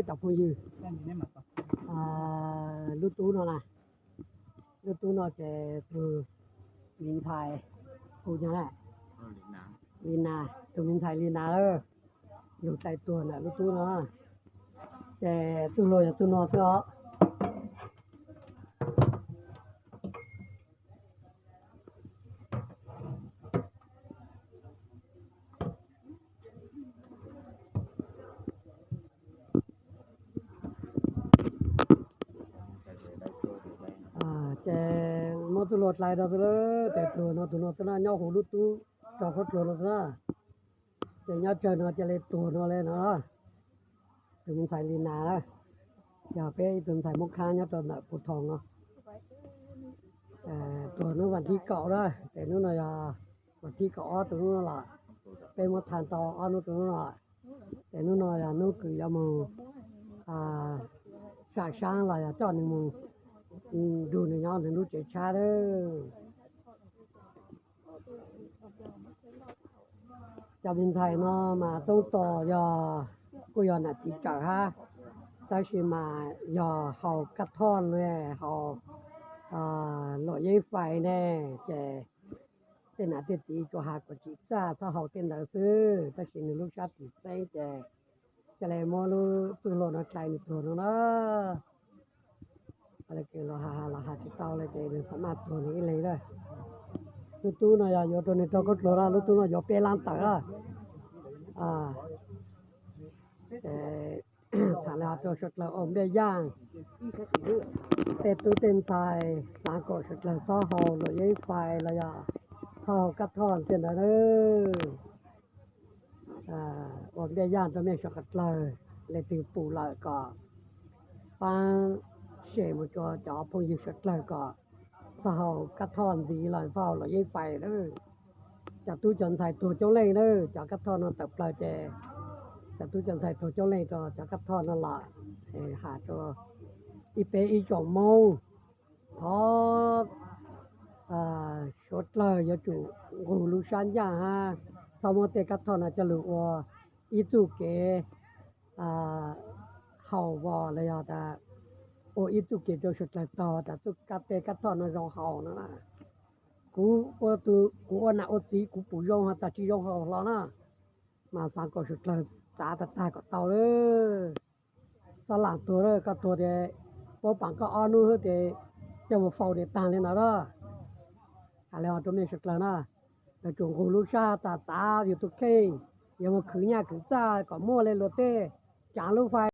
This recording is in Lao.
ຈາກຜູ້ຍື ອ່າ ລູກຕູ້ເນາະນະ ລູກຕູ້ເນາະ ແຕ່ໂຕມີນຊາຍ ຜູ້ຫຍັງແຫຼະ ລີນາ ໂຕມີນຊາຍລີນາເອີ ຢູ່ໃຕ້ຕົວນະ ລູກຕູ້ເນາະ ແຕ່ຕູ້ໂລຍ ຕູ້ນອກເສືອ ອ່າ ແຕ່ມໍຕູ້ໂລດໄຫຼດອກເລີ ແຕ່ໂຕເນາະ ໂຕເນາະ ໂຕເນາະ ຍໍໂຫລູກຕູ້ ຈອກໂຄດໂຕເນາະ ແຕ່ຍາວເຈີເນາະ ຈະເລໂຕເນາະແລເນາະ ໂຕມີນຊາຍລີນາ ຢາວເປໂຕມີນຊາຍມົກຄາ ຍາວຕອນນະໂພທອງເນາະ ເອີ ໂຕນູ້ນວັນທີເກົ້າເດີ ແຕ່ນູ້ນນະ ຍາ ວັນທີເກົ້າ ໂຕນູ້ນລະ ເປັນມື້ທານຕໍ່ ໂຕນູ້ນລະ ແຕ່ນູ້ນນະ ຍາ ນູ້ນຄືຍາໝູ ອ່າ ຊາຊ້າງລະ ຍາຈອດໜຶ່ງໝູ ອືມ ດູໜຶ່ງຍອດໜຶ່ງດູເຈດຊາເດີ. ເຈົ້າບິນໄທເນາະ ມາຕົງຕໍ່ຢໍ້ ກູຢໍ້ໜ້າຕີເຈົ້າຮະ ແຕ່ຊິມາຢໍ້ເຮົາກັດທ່ອນແລ ເຮົາ ອ່າ ຫຼວຍໃຍໄຟແດ່ ແຈ ເຕັ້ນໜ້າເຕັ້ນຕີ ໂຈຫາກວດຈີດຈ້າ ເຮົາເຕັ້ນດາວຊື້ ແຕ່ຊິໜຶ່ງລູກຊາຕີແປ້ງແຈ ຈະແລມໍລູຕູ້ໂລນອນໄລນໂຕໂນນະ ອາລະເກລະຫາ ລະຫາຕິເຕົາ ລະເກລະສາມາດໂຕນີ້ເລີຍເດີ ລູຕູ້ເນາະ ຢາໂຍໂຕນີ້ໂຕກໍໂຕລະ ລູຕູ້ເນາະ ຢາເປລານເຕີລະ ອ່າ ແຕ່ ຖ້າລະໂຕສະເຕີອອມເບຍຍ່າງ ເຕຕູເຕັນໄທ ສາງກໍສະເຕີຊໍເຮົາ ໂລເຢໄຟ ລະຢາຊໍກັດທອນເປັນເດີ ອ່າ ອອມເບຍຍ່າງ ໂຕແມ່ສະກະເຕີ ແລະ ຖືປູລະກໍ ປາງເສມຕົວຈອບພົງຍິງສະເຕີກໍ ຊາວກະທ້ອນດີລາຍຊາວລະເຢໄຟເດີ ຈະຕູ້ຈອນໄຊໂຕຈົງເລັງເດີ ຈະກະທ້ອນນອນຕະເປີແຈ ຈະຕູ້ຈອນໄຊໂຕຈົງເລັງກໍຈະກະທ້ອນນອນລະ ເອ ຫາໂຕ ອີເປອີຈອງໂມງ ທອດ ອາ ຊົດເລີຍ ຢາຈູ ໂອ ລູຊານຢາຫາ ຊາວໂມເຕກະທ້ອນນະຈະລູອ ອີຕູເກ ອາ ເຮົາບໍ່ລະຍອດາ ໂອ ອີຕູເກໂຈຊຸດລະຕອດາ ຕຸກກະເຕກະທ້ອນນະຈອງເຮົານະ ກູໂອຕູ ກູໂອນະໂອຕີ ກູປູຢອງຫາຕາຈີຢອງເຮົາລະນະ ມາສາງກໍຊຸດເລີຍ ຕາຕາຕາກໍເຕົາເລີຍ ສະຫຼາງຕົວເລີຍ ກໍຕົວເດ ໂປປັງກໍອອນູເຮີເດ ຈະບໍ່ເຝົ້າເດຕາງເລີຍນະເດີ ອາ ແລ້ວຕົວເມສະເຕີນະ ແລ້ວຈົງໂຄລູຊາຕາຕາຢູ່ຕຸເຄງ ຢ່າມາຄືຍາຄືຊາກໍມົວເລໂລເຕ ຈາງລູກໄຟ